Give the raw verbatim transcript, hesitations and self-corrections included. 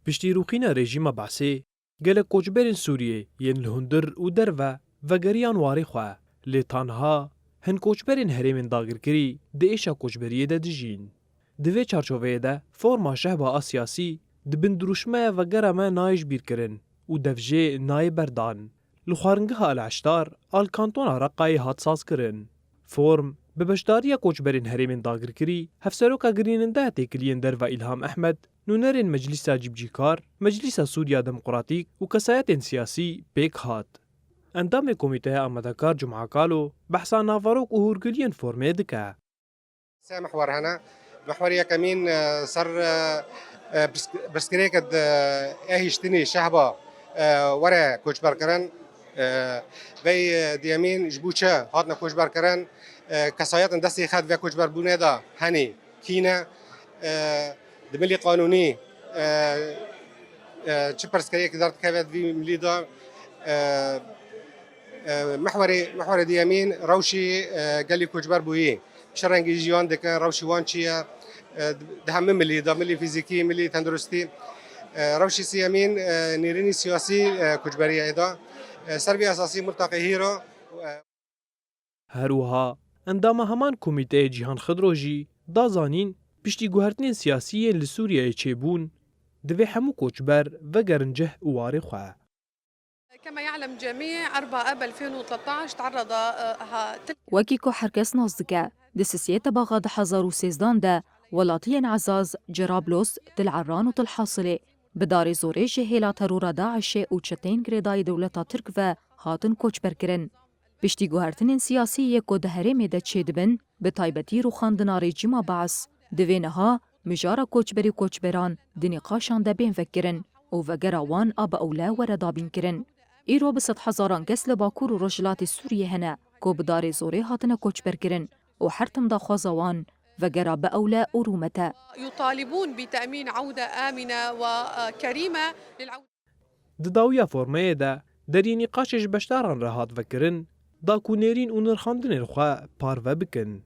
Piştî rûxîna rejîma Be'sê, gelek koçberên Sûriyê yên li hundir û derve vegeriyan warê xwe, lê tanha hin koçberên herêmên dagirkirî di êşa koçberiyê de dijîn. Di vê çarçoveyê de forma Şehba a Siyasî di bin dirûşmeya Vegera Me nayê ji bîr kirin û dev jê nayê berdan. Li xwaringeha El Eştar a li kantona Reqayê hat sazkirin. Form bi beşdariya koçberên herêmên dagirkirî, hevseroka girînendeya têkiliyên derve Îlham Ehmed, nûnerên Meclîsa Cîbicîkar, Meclîsa Sûriya Demokratîk û kesayetên siyasî pêk hat. Endamê Komîteya Amadekar Cuma Kalo behsa naverok û hûrgiliyên formê dike. Sê mihwer hene. Mihwerê yekemîn, e, ser, e, e, pirs-, pirsgirêk di, e, hiştinî Şehba, e, were koçberkirin. E, vey, e, diyemîn ji bo çi hatine koçberkirin? E, kesayetên destê xwe di vê koçberbûnê de henî kî ne? E, di milî qanûnî, e, e, çi pirsgirêk derdikeve di vî milî de? E, e, mihwerê, mihwerê diyemîn rewşî, e, gelî koçber bûyî. Çi rengî jiyan dikin, rewşî wan çi ye? E, di hemî milî de, milî fîzîkî, milî tenduristî. E, rewşî siyemîn, e, nêrînî siyasî, e, koçberiyê de. E, ser vî esasî miltaqê hîro, e, Her wiha endama heman Komîteyê Cîhan Xidro jî da zanîn, piştî guhertinên siyasî yên li Sûriyeyê çêbûn, divê hemû koçber vegerin cih û warê xwe. كما يعلم الجميع، أربعة آب ألفين وثلاثة عشر تعرض، آه، ها تل- Wekî ku her kes nas dike, di sisiyê tebaxa du hezar û sêzdan de welatiyên Ezaz, Cerablos, Til Erran û Til Hasilê bi darê zorê ji hêla terora DAIŞê û çeteyên girêdayî dewleta Tirk ve hatin koçberkirin. Piştî guhertinên siyasî yê ku di herêmê de çêdibin, bi taybetî rûxandina rejîma Baas, divê niha mijara koçberî û koçberan di nîqaşan de bên vekirin û vegera wan a bi ewle were dabînkirin. Îro bi sedhezaran kes li Bakur û Rojhilatê Sûriyê hene ku bi darê zorê hatine koçberkirin û her tim daxwaza wan vegera bi ewle û rûmet e. يطالبون بتأمين عودة آمنة وكريمة للعودة. Di dawiya formeyê de deriyê nîqaşê ji beşdaran re hat vekirin, da ku nêrîn û nirxandinên xwe parve bikin.